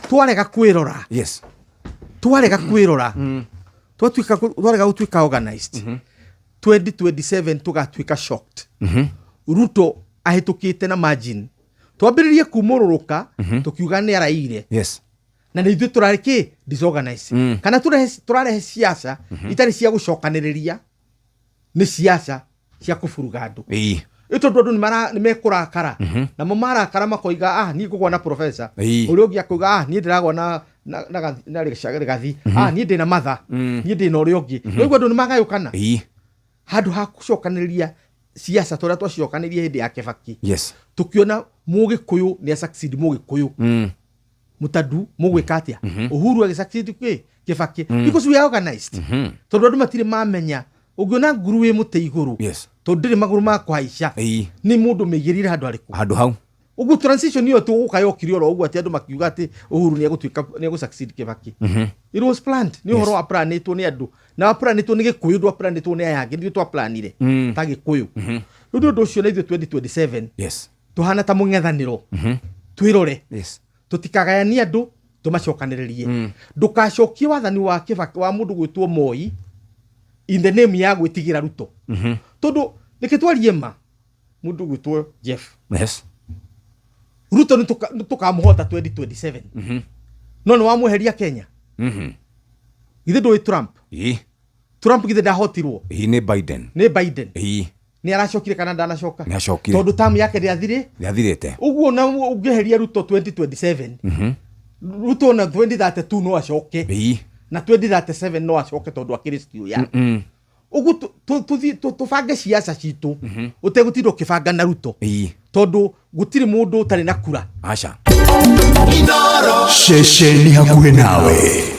Twarega kwĩrora, twarega kwĩrora, twatuĩka, twarega gũtuĩka organized, 2027 tũgatuĩka shocked. Ruto ahĩtũkĩte na margin. Twambĩrĩrie kumũrũrũka tũkiuga nĩ araire na nĩ ithuĩ tũrarĩ kĩ disorganized, kana tũrarehe ciaca itarĩ cia gũcokanĩrĩria, nĩ ciaca cia kũburuga andũ. Ĩ tondũ andũ nĩ mekũrakara, namo marakara makoiga, "Ah, niĩ ngũgwa na professor." Ũrĩa ũngĩ akoiga, "Ah, niĩ ndĩragwa na Rigathi. Ah, niĩ ndĩna Matha, niĩ ndĩna ũrĩa ũngĩ." Rĩu andũ nĩ magayũkana handũ ha gũcokanĩrĩria ciaca tũrĩa twacicokanĩrie hĩndĩ ya Kĩbaki. Tũkĩona Mũgĩkũyũ nĩ succeed, Mũgĩkũyũ mũtadu mũgwĩka atĩa? Uhuru agĩ succeed kwĩ Kĩbaki because we are organized, tondũ andũ matirĩ mamenya ũngĩona nguru wĩ mũtĩ igũrũ, tondũ ndĩrĩ magũrũ ma kũhaica, nĩ mũndũ mĩigĩrĩire handũ harĩkũ? Handũ hau. Ũguo transition ĩyo tũgũka yokire oro ũguo atĩ andũ makiuga atĩ Uhuru nĩ egũtuĩka, nĩ egũ succeed Kĩbaki. It was planned, nĩ ũhoro wa planĩtwo nĩ andũ, na wa planĩtwo nĩ Gĩkũyũ, ndwa planĩtwo nĩ aya angĩ, nĩ twa planire ta Gĩkũyũ. Rĩu nĩ ũndũ ũcio na ithuĩ 2027 tũhana ta mũng'ethanĩro, twĩrore, tũtikagayanie andũ, tũmacokanĩrĩrie. Ndũkacokie wathani wa Kĩbaki, wa mũndũ gwĩtwo Moi, in the name ya gwĩtigĩra Ruto, tondũ reke twarie ma, mũndũ gwĩtwo Jeff, Ruto nĩ tũkamũhota 2027, no nĩ wamweheria Kenya. Githĩ ndũĩ Trump? Trump githĩ ndahotirwo? Ĩĩ, nĩ Biden. Nĩ Biden. Nĩ aracokire kana ndanacoka? Nĩ acokire. Tondũ tamu yake ndĩathirĩ. Nĩathirĩte. Ũguo na ũngĩeheria Ruto 2027, Ruto na 2032 no acoke, na 2037 no acoke, tondũ akĩrĩ still ya ũguo. Tũbange ciaca citũ ũtegũtinda ũkĩbanga na Ruto, tondũ gũtirĩ mũndũ ũtarĩ na kura. Aca. Ceceni hakuhĩ nawe.